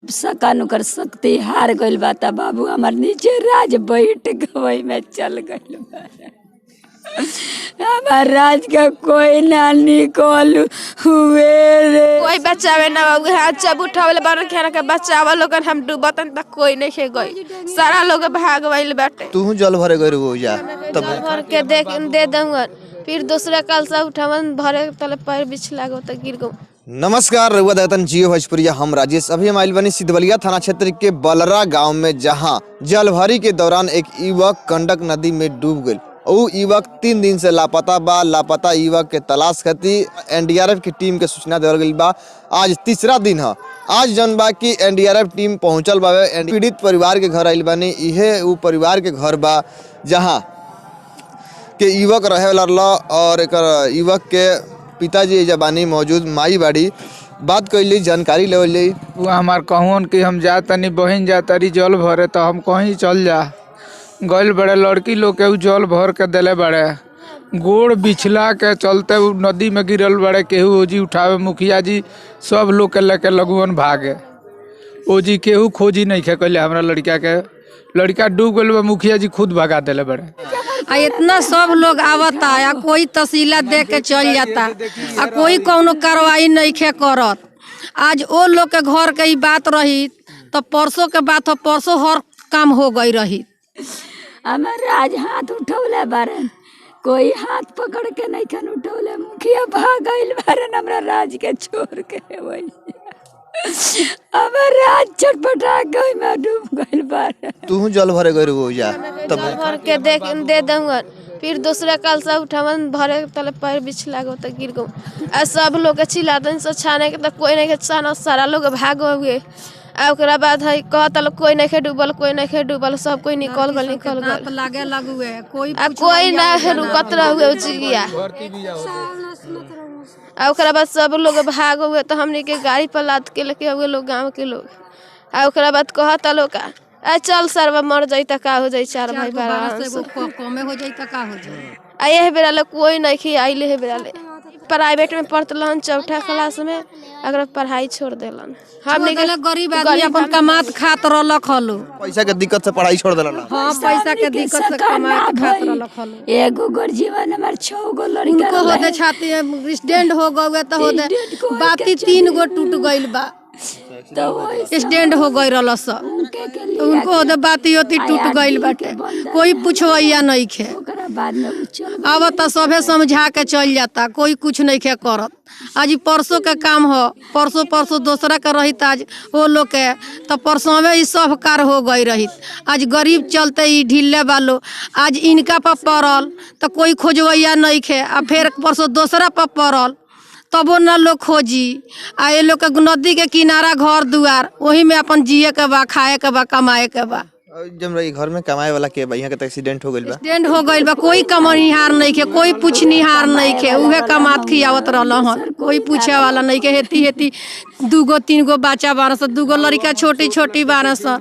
सकन ओकर शक्ति हार गइल बा त बाबू हमार नीचे राज बैठ गई में चल गइल बा। हमार राज के कोई ना निकल हुए रे। कोई बचावे ना बाबू, हाथ जब उठावले बारन खेना के बचावा लोगन, हम डूबतन त कोई नहीं खे गई, सारा लोग भाग गइल बाटे। तू जल भरे गई रहो जा तब जल भर के दे दे दूंगन, फिर दूसरा कल से उठावन भरे तले पैर बिछला गो त गिर गो। नमस्कार, रउआ दत्तन जियो भोजपुरिया, हम राजेश। अभी हम आइल बनी सिद्धवलिया थाना क्षेत्र के बलरा गांव में, जहां जलभरी के दौरान एक युवक गंडक नदी में डूब गई। ऊ युवक 3 दिन से लापता बा। लापता युवक के तलाश खातिर एनडीआरएफ की टीम के सूचना देवल गई बा। आज तीसरा दिन है। आज जौन बा कि एनडीआरएफ टीम पहुंचल बा, पीड़ित परिवार के घर आइल बानी। इहे ऊ परिवार के घर बा जहां के युवक रहे वाला रहल और एक युवक के पिताजी एजा बानी मौजूद, माई बाड़ी। बात कैली, जानकारी लेवली। वो हमार कहून कि हम जा तनी बहिन जा तरी जल भरे, तो हम कहीं चल जा गइल बड़े। लड़की लोग के उ जल भर के देले बड़े, गोड़ बिछला के चलते उ नदी में गिरल बड़े। केहू ओजी उठावे, मुखिया जी सब लोग के लेके लगुअन भागे। ओजी केहू खोजी नहीं खे कैले हमरा लड़का के, लड़का डूब गइल बा, मुखिया जी खुद भगा देले बड़े। आ इतना सब लोग आवता आ कोई तसीला दे के चल जाता आ कोई कौनो कार्रवाई नहीं खे करत। आज ओ लोग के घर के ई बात रही तो परसों के बात हो, परसों हर काम हो गई रही। हमार राज हाथ उठौले बारन, कोई हाथ पकड़ के नहीं खन उठौले, मुखिया भाग गइल बारन हमरा राज के छोड़ के। वही हमार राज छटपटा गई में डूब गइल बारन। तू जल भरे गई रहो जा तब जल भर के दे दे दूंगन, फिर दूसरा कल से उठावन भरे तले पैर बिछला गो त गिर गो। आ सब लोग के चिल्लातन से छाने के त कोई नहीं के छाना, सारा लोग भाग गए। आ ओकरा बाद है कहता लोग कोई नहीं खे डूबल, कोई नहीं खे डूबल, सब कोई निकल गल, निकल गल। लागे लगुए कोई आ कोई ना रुकत रहुए उचिया। आ ओकरा बाद सब लोग भाग हुए तो हमनी के गाड़ी पर लाद के लेके हुए लोग गांव के लोग। आ ओकरा बाद कहता लोग आ चल सरवा मर जाई त का हो जाई, चार भाई बारह से बारह एगो कमे हो जाई त का हो जाई। आ यह बेरा ले कोई नहीं खी आइले हे बेरा ले। प्राइवेट में पढ़त रहन चौथा क्लास में, अगर पढ़ाई छोड़ देलन। हमनी के हमने गरीब आदमी अपन कमात खात रहलक हलो। पैसा के दिक्कत से पढ़ाई छोड़ देला। हाँ, पैसा के दिक्कत से कमात खात रहलक हलो। एगो जीवन हमार 6 गो लड़का उनको रहले। होते छाती स्टैंड हो गए तो होते स्टैंड को बाती 3 गो टूट गइल बा, तो वही स्टैंड हो गई रहल सब। उनके के लिए उनको होते बाती होती टूट गइल बाटे, कोई पूछवैया नहीं खे। ओकरा बाद में उ चल अब तो सभे समझा के चल जाता, कोई कुछ नहीं खे करत। आज ई परसों के काम हो, परसों परसों दूसरा के रही आज वो लोग के तो परसों में ई सब कार हो गई रही। आज गरीब चलते ई ढीले बालो, आज इनका पर पड़ल तो कोई खोजवैया नहीं खे, आ फिर परसों दूसरा पर पड़ल तबो न लोग खोजी। आ ये लोग के नदी के किनारा घर दुआर, वही में अपन जिए के बा, खाए के बा, कमाए के बा। जब रही घर में कमाए वाला के बा, यहाँ के तो एक्सीडेंट हो गइल बा। स्टैंड हो गइल बा, कोई कमनिहार नहीं खे, कोई पूछनिहार नहीं खे, उहे कमात खियावत रहल हन, कोई पूछे वाला नहीं खे। हेती हेती 2 गो 3 गो बच्चा बारह सौ, 2 गो लड़का छोटी छोटी 12 सौ,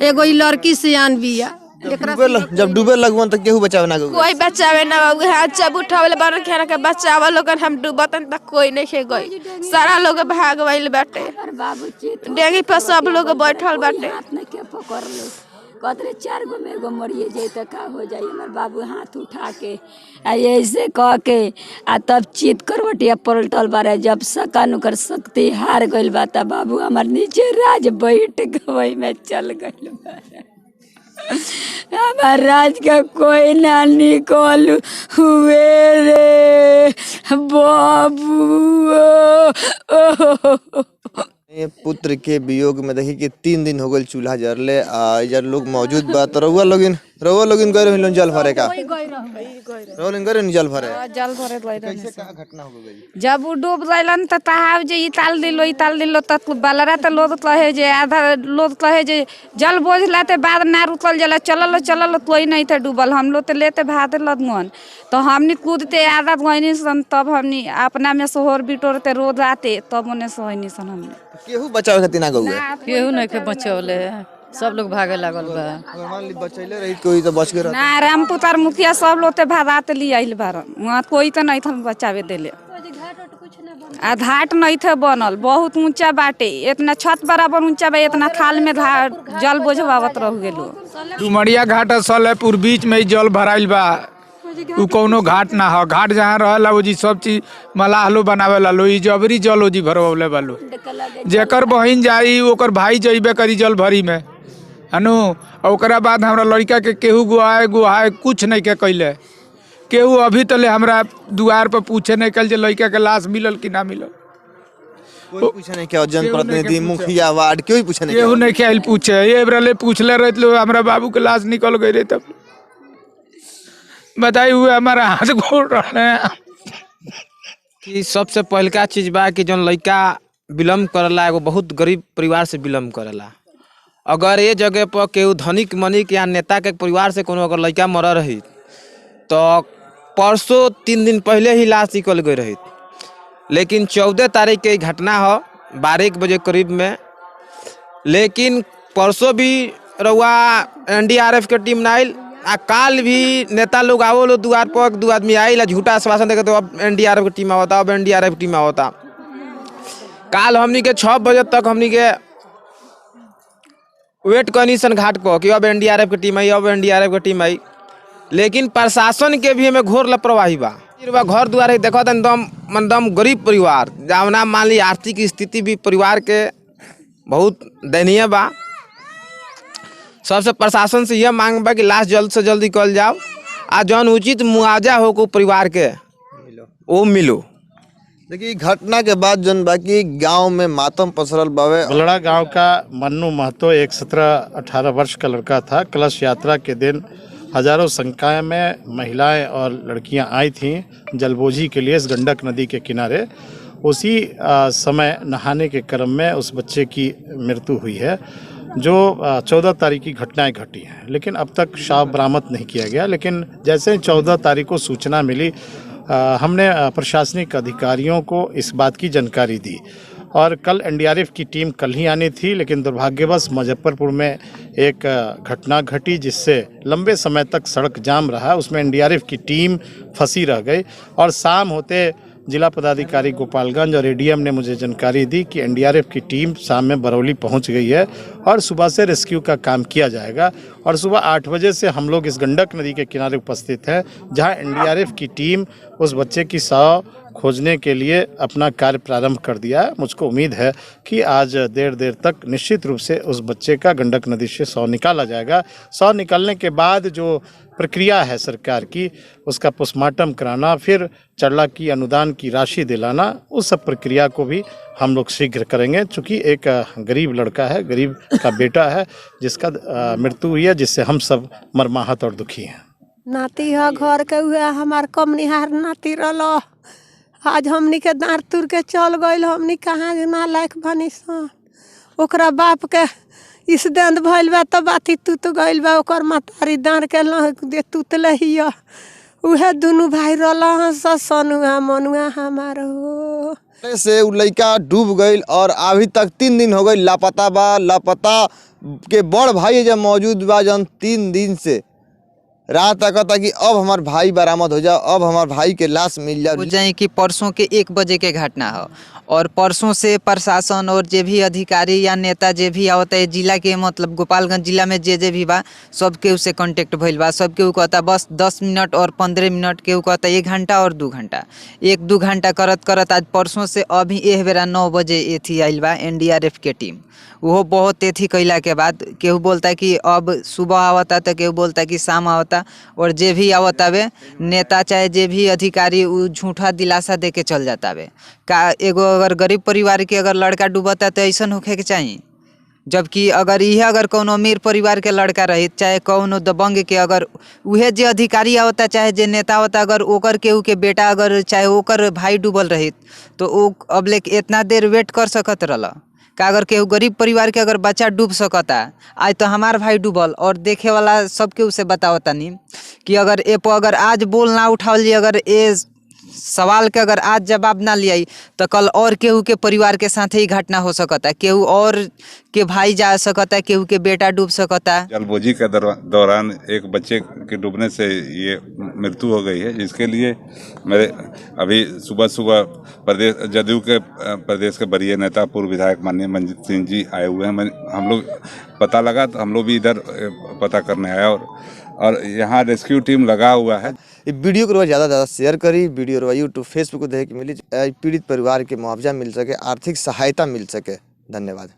एगो ई लड़की सियान बिया। जब डूबे लगवन तो केहू बचावे ना गई। कोई बचावे ना बाबू, हाथ जब उठावले बारन खेना के बचावा लोगन, हम डूबतन त कोई नहीं खे गई, सारा लोग भाग गइल बाटे। हमार बाबू चेत डेंगी पर सब लोग बैठल बाटे। हाथ नहीं के पकड़ लो, कहते 4 गो में एगो मरिए जाई त का हो जाई। हमार बाबू हाथ उठा के आ ऐसे कह के आ तब चीत करवटिया पलटल बारे। जब सकन ओकर शक्ति हार गइल बा त बाबू हमार नीचे राज बैठ गई में चल गइल बा। हमार राज के कोई ना निकल हुए रे बाबू। ये पुत्र के वियोग में देखी कि 3 दिन हो गए चूल्हा जरले। आ इधर लोग मौजूद बा तो रउआ लोगिन गए रहिन जल भरे का, रउआ लोगिन गए रहिन जल भरे, जल भरे गए रहिन। कैसे का घटना हो गई? जब उ डूब गइलन त तहाव जे ई ताल दिलो ई ताल दिलो त बलरा त लोदत रहे जे आधा लोदत रहे जे जल बोझला ते बाद ना रुकल जाला, चलल चलल कोई नहीं थे डूबल। हम लोग ते लेते भात लदगन तो हमनी कूदते आधा गइनी सन, तब हमनी अपना में सोहर बिटोरते रोज आते तब ओने सोहनी सन। हमनी केहू बचावे खातिर ना गए, केहू नहीं के बचौले, सब लोग भागे लागल बा। अगर मान ली बचैले रही कोई तो बच के रहता। ना रामपुत्र मुखिया सब लोग ते भागाते ली आइल बारन, वहाँ कोई तो नहीं था बचावे देले। आ घाट नहीं थे बनल, बहुत ऊंचा बाटे, इतना छत बराबर ऊंचा बा, इतना थाल में जल बोझवावत रह गेलो। डुमरिया घाट सलेपुर बीच में ही जल भराइल बा, उ कौनो घाट ना हो। घाट जहाँ रहेला वो जी सब चीज मलाह लो बनावेला लो, ई जबरी जल ओजी भरवले बालो। जेकर बहिन जाई ओकर भाई जइबे करी जल भरी में हनु। ओकरा बाद हमरा लड़का के केहू गुहाए गुहाए कुछ नहीं के कैले, केहू अभी तले हमरा दुआर पर पूछे नहीं कल जे लड़का के लाश मिलल कि ना मिलल। कोई पूछे नहीं क्या जनप्रतिनिधि मुखिया वार्ड कोई पूछे नहीं, केहू नहीं के पूछे। ये बरले पूछले रहत लो हमरा बाबू के लाश निकल गई रहे तब बताई हुए हमारा हाथ गोड़ रहे। कि सबसे पहलका चीज बा कि जौन लड़का विलम्ब करला एगो बहुत गरीब परिवार से विलम्ब करला, अगर ये जगह पर केहू धनिक मनिक या नेता के परिवार से कोनो अगर लड़का मरल रही तो परसों 3 दिन पहले ही लाश निकल गई रही। लेकिन 14 तारीख के घटना हो 12 बजे करीब में, लेकिन परसों भी रउआ एनडीआरएफ के टीम ना आयल आ काल भी नेता लोग आवो लो दुआर पर, 2 आदमी आयल झूठा आश्वासन देखे तो अब एनडीआरएफ के टीम आवता, अब एनडीआरएफ टीम आवता। काल हमनी के 6 बजे तक हमनी के वेट करनी सन घाट को कि अब एनडीआरएफ के टीम आई, अब एनडीआरएफ के टीम आई। लेकिन प्रशासन के भी हमें घोर लापरवाही बा। घर दुआर देखो एकदम एकदम गरीब परिवार जावना मान ली आर्थिक स्थिति भी परिवार के बहुत दयनीय बा। सबसे प्रशासन से यह मांग बा कि लाश जल्द से जल्द निकल जाओ आ जौन उचित मुआवजा हो को परिवार के वो मिलो। देखिए घटना के बाद जौन बाकी गांव में मातम पसरल बावे। बलड़ा गांव का मन्नू महतो एक 17-18 वर्ष का लड़का था। कलश यात्रा के दिन हजारों संख्या में महिलाएं और लड़कियां आई थीं जलबोझी के लिए इस गंडक नदी के किनारे। उसी समय नहाने के क्रम में उस बच्चे की मृत्यु हुई है, जो 14 तारीख की घटनाएं घटी हैं, लेकिन अब तक शव बरामद नहीं किया गया। लेकिन जैसे ही 14 तारीख को सूचना मिली, हमने प्रशासनिक अधिकारियों को इस बात की जानकारी दी और कल एनडीआरएफ की टीम कल ही आनी थी, लेकिन दुर्भाग्यवश मुजफ्फरपुर में एक घटना घटी जिससे लंबे समय तक सड़क जाम रहा। उसमें एनडीआरएफ की टीम फंसी रह गई और शाम होते जिला पदाधिकारी गोपालगंज और एडीएम ने मुझे जानकारी दी कि एनडीआरएफ की टीम शाम में बरौली पहुंच गई है और सुबह से रेस्क्यू का काम किया जाएगा। और सुबह 8 बजे से हम लोग इस गंडक नदी के किनारे उपस्थित हैं, जहां एनडीआरएफ की टीम उस बच्चे की शव खोजने के लिए अपना कार्य प्रारंभ कर दिया है। मुझको उम्मीद है कि आज देर देर तक निश्चित रूप से उस बच्चे का गंडक नदी से शव निकाला जाएगा। शव निकालने के बाद जो प्रक्रिया है सरकार की, उसका पोस्टमार्टम कराना, फिर चरला की अनुदान की राशि दिलाना, उस सब प्रक्रिया को भी हम लोग शीघ्र करेंगे। चूँकि एक गरीब लड़का है, गरीब का बेटा है, जिसका मृत्यु हुई है, जिससे हम सब मर्माहत और दुखी हैं। नाती है घर के हुए हमार कम निहार नाती रहा, आज हमनी के दाँत तुर के चल गई, हमनी कहाँ ना लायक बनी सन। ओकरा बाप के इस दंद भइल बा तो बाती टूट गइल बा, ओकर महतारी दाँत के लह टूटले हिय। उहे दुनू भाई रहल सनुआ मनुआ हमार हो से उ लड़का डूब गई और अभी तक 3 दिन हो गई लापता बा। लापता के बड़ भाई जब मौजूद बा जन 3 दिन से रात तक कि अब हमार भाई बरामद हो जाओ, अब हमार भाई के लाश मिल जाओ। जाए कि परसों के 1 बजे के घटना हो और परसों से प्रशासन और जे भी अधिकारी या नेता जे भी आवता है जिला के, मतलब गोपालगंज जिला में जे जे भी बा सबके उसे कांटेक्ट भइल बा। सबके उ कहता बस 10 मिनट और 15 मिनट, के उ कहता 1 घंटा और 2 घंटा, 1-2 घंटा करत करत आज परसों से अभी एह बेरा 9 बजे एथी आइल बा एनडीआरएफ के टीम। वो बहुत एथी कैला के बाद केहू बोलता कि अब सुबह आवता तो केहू बोलता कि शाम आवता, और जे भी आवता बे नेता चाहे जे भी अधिकारी उ झूठा दिलासा दे के चल जाता बे। का एगो अगर गरीब परिवार के अगर लड़का डूबता तो ऐसा होखे के चाहिए, जबकि अगर यह अगर कोनो अमीर परिवार के लड़का रही चाहे कोनो दबंग के, अगर उहे जे अधिकारी आवता चाहे जे नेता आवता, अगर ओकर केहू के बेटा अगर चाहे ओकर भाई डूबल रही तो वो अब ले इतना देर वेट कर सकत रहा। का अगर केहू गरीब परिवार के अगर बच्चा डूब सकता, आज तो हमार भाई डूबल और देखे वाला सबके उसे बतावता नहीं कि अगर ए पर अगर आज बोल ना उठावल जी, अगर ए सवाल के अगर आज जवाब ना लियाई तो कल और केहू के परिवार के साथ ही घटना हो सकता, केहू और के भाई जा सकता, केहू के बेटा डूब सकता। जलबोझी के दौरान एक बच्चे के डूबने से ये मृत्यु हो गई है, जिसके लिए मेरे अभी सुबह सुबह प्रदेश जदयू के प्रदेश के वरीय नेता पूर्व विधायक माननीय मंजीत सिंह जी आए हुए हैं। हम लोग पता लगा तो हम लोग भी इधर पता करने आए और यहाँ रेस्क्यू टीम लगा हुआ है। ई वीडियो को ज़्यादा से ज़्यादा शेयर करी, वीडियो रउआ यूट्यूब फेसबुक देखे के मिली, पीड़ित परिवार के मुआवजा मिल सके, आर्थिक सहायता मिल सके। धन्यवाद।